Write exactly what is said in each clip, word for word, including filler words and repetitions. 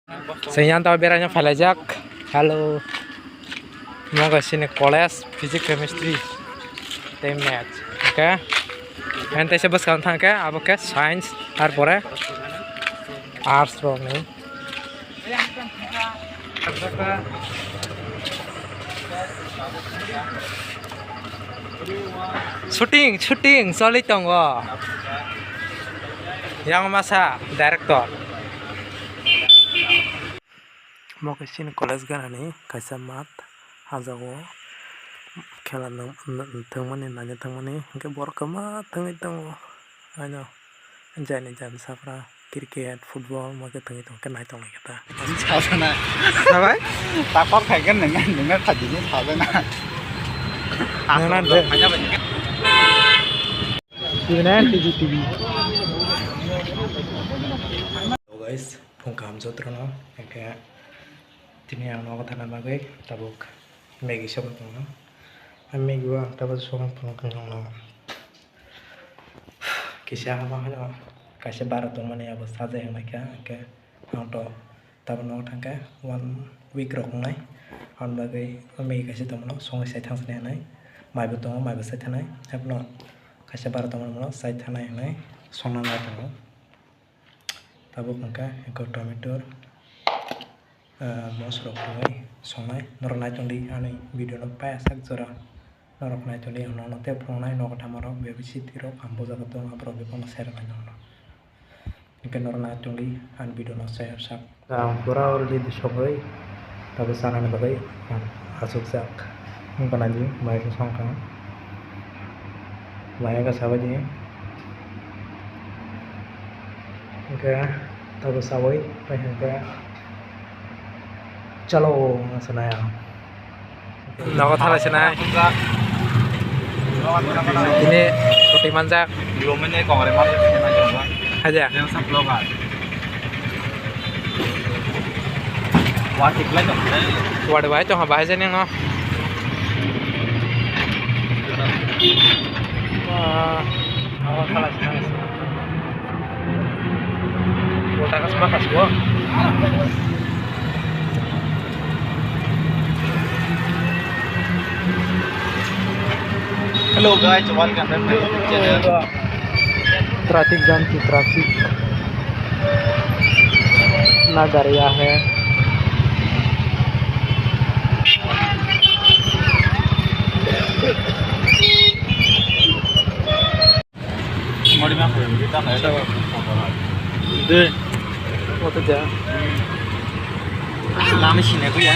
Chwng yang tao beraina phailaijak. Hello. Mo khe chini college physics chemistry tei maths. Okay. Ang teisa bwskang thang khe abo khe science, tarpore arts rokni. Shooting, shooting choli tongo. Yang masa director. Mo khe chini college ganani kaisa math, ah jaga o khela nang-, nang-, thwngmani, naina thwngmani, hwnkhe borok kwbangma thwngwi tongo. Ano jani jani sapra cricket, football, mo khe thwngwi tongkhe naitonglaikha ta. Sajana. Sabai? Takor khaikhe nwngnai, nwngnai khaidi ni sajana. Nwngnai de. T V nai, T V, T V. Hello guys, phung kaham jotono, hwnkhe tini ang nogo thana bagwi tabuk Maggie songwi tongo. Ang Maggie o ang tabuk songwi phunukgwi nongno. Kisa hama hano kaisa bara tongmani abo sajai wngnaikha, hwnkhe ang to tabuk nogo thangkhe one week rok wngnai. Aboni bagwi Maggie kaisa tongmano songwi sai thangsani hinwi. Maibo tongo, maibo sai thanai. Haino kaisa bara tongmano chai thanai hinwi songna nai tongo. Tabuk hwnkha eko tomato, ah, mosrok rwui songnai. Norok naitongdi ani video no paiyasak jora. Norok naitongdi ang nono tei phunuknai nogo thamarok, bebisi tirok ang bujagwi tongo, aborok bebakno sai rwknai nono. Hwnkhe norok naitongdi ani video no share sak. Ang pura already songwi tabuk chanani bagwi ang achukjak. Wngkha naidi mai khe songkha. Mai wngkha sabaidi. Hwnkhe tabuk chawi pai hwnkhe chalo wngkha sanai ang. Nogo thala sinai. Ini roti manjak. Haja. Wadi bai tong ha bahai jani no. Wah, nogo thala sinai. Hello guys, welcome back to my YouTube channel. Traffic jam ki traffic na gariya hai. De. Oto ja. Lama sini aku ya.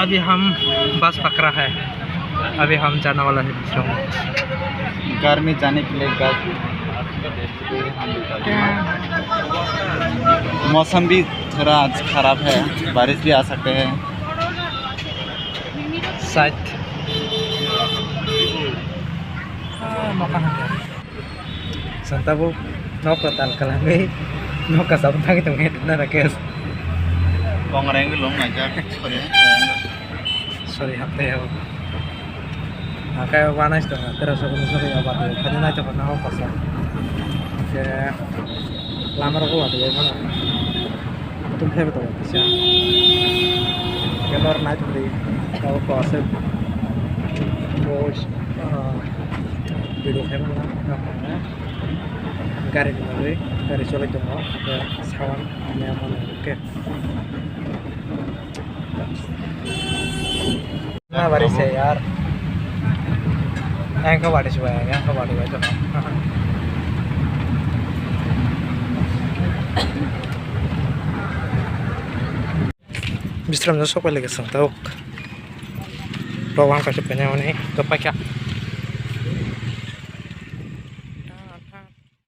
अभी हम बस पकड़ा है, अभी हम जाने वाला है दूसरा। घर में जाने के लिए बस। मौसम भी थोड़ा आज खराब है, बारिश भी आ सकते हैं। Side. Ah, makan. Santa bo nok ko tal kalangwi nok ka sabun thangwi tongkhe na Rakesh. Kongreng long na jak, sorry. Sorry, hapte ho. Akai wanai sto na tera sabun so ya ba, khani nai to na ho pasa. Ke lama ro ko wa de mana. Tum phebe tongo kisa. Ke nor nai tongdi. Tabo ko ase. Bo, ah, video khai mano. Gari ni bagwi, gari cholai tongo. Ke sound ani amo no ke. Na bari se yaar. Yang ka bari se bai, yang ka bari bai to. Bisram jang sok pai lagi sang tau. Bawang kaisa paina mani to paikha.